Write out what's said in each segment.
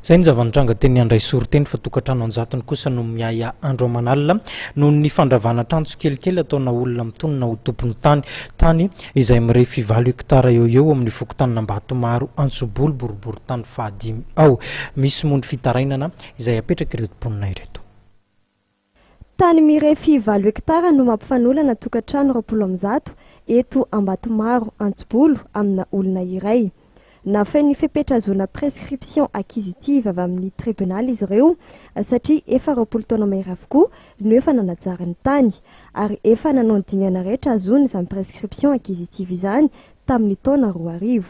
Izay ny zava-nitranga teny Andraisoro teny fa tokantrano an-jatony kosa no miahiahy andro aman'alina noho ny fandravana trano tsikelikely ataona olona mitonona ho tompon'ny tany. Tany izay mirefy valo hektara eo ho eo amin'ny fokontanin'Ambatomaro Antsobolo boriborintany fahadimy ao. Misy moa ny fitarainana izay apetrak'ireto mponina ireto. Tany mirefy valo hektara no mampifanolana tokantrano 120 eto Ambatomaro Antsobolo amina olona iray. Nafay ny fepetra ahazoana prescription acquisitive avy amin'ny tribonaly izy ireo satria efa 20 taona mahery avokoa no efa nanajary ny tany ary efa nanao ny dingana rehetra ahazoana izany prescription acquisitive izany tamin'ny taona 2000.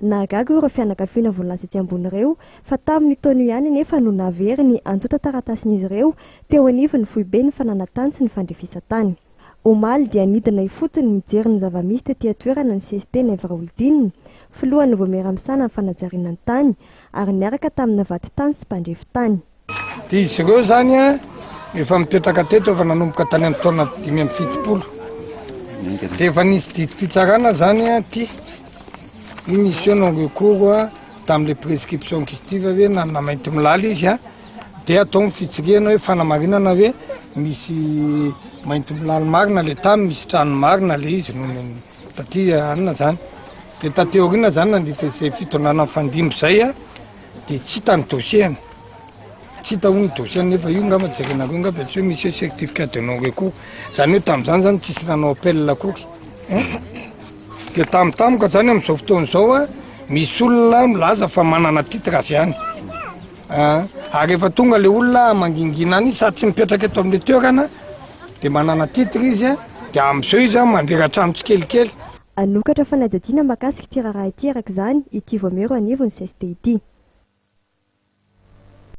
Nahagaga ireo fianakaviana voalaza etsy ambony ireo fa tamin'io taona io ihany anefa no nahavery ny antontan-taratasin'izy ireo teo anivon'ny foiben'ny fananan-tany sy ny fandrefesan-tany. Omaly dia nidina ifotony nijery ny zava-misy tety an-toerana ny cst Naivo Raholdina, filohan'ny Vaomiera misahana ny fanajariana ny tany, ary niaraka tamina vadintany sy mpandrefy tany. Dia izy ireo izany efa mipetraka teto efa nanomboka tany amin'ny taona 75. Dia efa nisy didim-pitsarana izany aty. Io misy hoe non recours tamin'ilay prescription acquisitive hoe nanana maintimolaly izy a. Dia atao ny fitsirihana hoe fanamarinana hoe misy maintimolaly marina ilay tany, misy trano marina ilay izy no taty anona izany. Dia taty aoriana izany nandritra izay fitondrana nifandimby izay a. Dia tsy hita ny dossier-ny. Tsy hita hono ny dossier-ny nefa io ngamba jerenareo ngamba tsy hoe misy hoe certificat de non recours. Zany hoe tamin'izany zany tsisy nanao appel akory. Hein? Dia tampotampoka zany amin'izao fotoana izao a, misy olona milaza fa manana titre avy any. Ah, ary efa tonga le olona mangingina any sady tsy mipetraka eto amin'le toerana dia manana titre izy a, dia amin'izao izy a mandera trano tsikelikely. Hanokatra fanadihadiana mahakasika ity raharaha ity araka izany ity voamero anivon'ny cst ity.